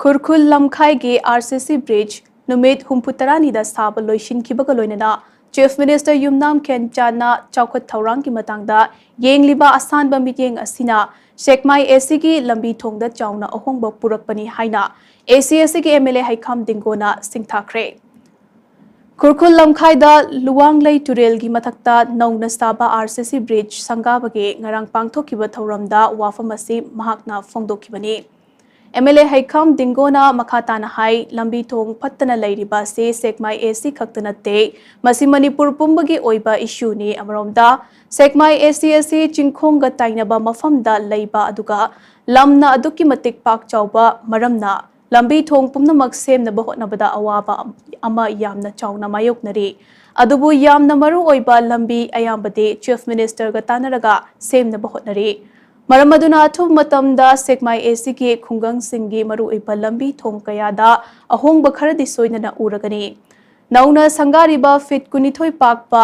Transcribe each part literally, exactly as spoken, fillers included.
ꯈꯨꯔꯈꯨꯜ ꯂꯝꯈꯥꯏꯒꯤ RCC bridge ꯅꯨꯃꯤꯠ ꯍꯨꯝꯐꯨ ꯇꯔꯥꯅꯤꯗ ꯁꯥꯕ ꯂꯣꯏꯁꯤꯟꯈꯤꯕꯒ ꯂꯣꯏꯅꯅ Chief Minister ꯌꯨꯝꯅꯥꯝ ꯈꯦꯝꯆꯥꯟꯅ ꯆꯥꯎꯈꯠ ꯊꯧꯔꯥꯡꯒꯤ ꯃꯇꯥꯡꯗ ꯌꯦꯡꯂꯤꯕ ꯑꯁꯥꯟꯕ ꯃꯤꯠꯌꯦꯡ ꯑꯁꯤꯅ ꯁꯦꯛꯃꯥꯏ ACꯒꯤ ꯂꯝꯕꯤ ꯊꯣꯡꯗ ꯆꯥꯎꯅ ꯑꯍꯣꯡꯕ ꯄꯨꯔꯛꯄꯅꯤ ꯍꯥꯏꯅ ACACꯒꯤ MLA ꯍꯩꯈꯥꯝ ꯗꯤꯡꯒꯣꯅ ꯁꯤꯡꯊꯥꯈ꯭ꯔꯦ꯫ ꯈꯨꯔꯈꯨꯜ ꯂꯝꯈꯥꯏꯗ ꯂꯨꯋꯥꯡꯂꯩ ꯇꯨꯔꯦꯜꯒꯤ ꯃꯊꯛꯇ ꯅꯧꯅ ꯁꯥꯕ RCC bridge ꯁꯪꯒꯥꯕꯒꯤ ꯉꯔꯥꯡ ꯄꯥꯡꯊꯣꯛꯈꯤꯕ ꯊꯧꯔꯝꯗ ꯋꯥꯐꯝ ꯑꯁꯤ ꯃꯍꯥꯛꯅ ꯐꯣꯡꯗꯣꯛꯈꯤꯕꯅꯤ꯫ MLA ꯍꯩꯈꯥꯝ ꯗꯤꯡꯒꯣꯅ ꯃꯈꯥ ꯇꯥꯅ ꯍꯥꯏ, ꯂꯝꯕꯤ ꯊꯣꯡ ꯐꯠꯇꯅ ꯂꯩꯔꯤꯕ ꯑꯁꯤ ꯁꯦꯛꯃꯥꯏ AC ꯈꯛꯇ ꯅꯠꯇꯦ, ꯃꯁꯤ ꯃꯅꯤꯄꯨꯔ ꯄꯨꯝꯕꯒꯤ ꯑꯣꯏꯕ issueꯅꯤ꯫ ꯑꯃꯔꯣꯝꯗ ꯁꯦꯛꯃꯥꯏ AC ꯑꯁꯤ ꯆꯤꯡꯈꯣꯡꯒ ꯇꯥꯏꯅꯕ ꯃꯐꯝꯗ ꯂꯩꯕ ꯑꯗꯨꯒ ꯂꯝꯅ ꯑꯗꯨꯛꯀꯤ ꯃꯇꯤꯛ ꯄꯥꯛ ꯆꯥꯎꯕ ꯃꯔꯝꯅ ꯂꯝꯕꯤ ꯊꯣꯡ ꯄꯨꯝꯅꯃꯛ ꯁꯦꯝꯅꯕ ꯍꯣꯠꯅꯕꯗ ꯑꯋꯥꯕ ꯑꯃ ꯌꯥꯝꯅ ꯆꯥꯎꯅ ꯃꯥꯌꯣꯛꯅꯔꯤ꯫ ꯑꯗꯨꯕꯨ ꯌꯥꯝꯅ ꯃꯔꯨ ꯑꯣꯏꯕ ꯂꯝꯕꯤ ꯑꯌꯥꯝꯕꯗꯤ Chief Ministerꯒ ꯇꯥꯟꯅꯔꯒ ꯁꯦꯝꯅꯕ ꯍꯣꯠꯅꯔꯤ꯫ ꯃꯔꯝ ꯑꯗꯨꯅ ꯑꯊꯨꯕ ꯃꯇꯝꯗ ꯁꯦꯛꯃꯥꯏ ACꯒꯤ ꯈꯨꯡꯒꯪꯁꯤꯡꯒꯤ ꯃꯔꯨꯑꯣꯏꯕ ꯂꯝꯕꯤ ꯊꯣꯡ ꯀꯌꯥꯗ ꯑꯍꯣꯡꯕ ꯈꯔꯗꯤ ꯁꯣꯏꯗꯅ ꯎꯔꯒꯅꯤ꯫ ꯅꯧꯅ ꯁꯪꯒꯥꯔꯤꯕ feet ꯀꯨꯟꯅꯤꯊꯣꯏ ꯄꯥꯛꯄ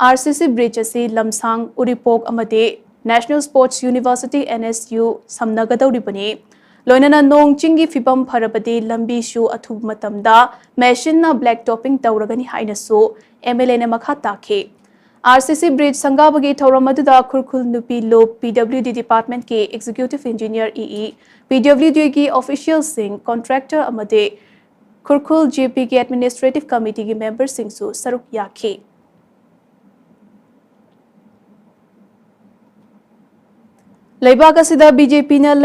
RCC bridge ꯑꯁꯤ ꯂꯝꯁꯥꯡ, ꯎꯔꯤꯄꯣꯛ ꯑꯃꯗꯤ National Sports University, NSU, ꯁꯝꯅꯒꯗꯧꯔꯤꯕꯅꯤ꯫ ꯂꯣꯏꯅꯅ ꯅꯣꯡ ꯆꯤꯡꯒꯤ ꯐꯤꯕꯝ ꯐꯔꯕꯗꯤ ꯂꯝꯕꯤꯁꯨ ꯑꯊꯨꯕ ꯃꯇꯝꯗ machineꯅ black topping ꯇꯧꯔꯒꯅꯤ ꯍꯥꯏꯅꯁꯨ MLAꯅ ꯃꯈꯥ ꯇꯥꯈꯤ꯫ RCC bridge ꯁꯪꯒꯥꯕꯒꯤ ꯊꯧꯔꯝ ꯑꯗꯨꯗ ꯈꯨꯔꯈꯨꯜ ꯅꯨꯄꯤ ꯂꯨꯞ, PWD departmentꯀꯤ executive engineer, EE, PWDꯒꯤ officialꯁꯤꯡ, contractor ꯑꯃꯗꯤ ꯈꯨꯔꯈꯨꯜ GPꯒꯤ administrative committeeꯒꯤ memberꯁꯤꯡꯁꯨ ꯁꯔꯨꯛ ꯌꯥꯈꯤ꯫ ꯂꯩꯕꯥꯛ ꯑꯁꯤꯗ BJPꯅ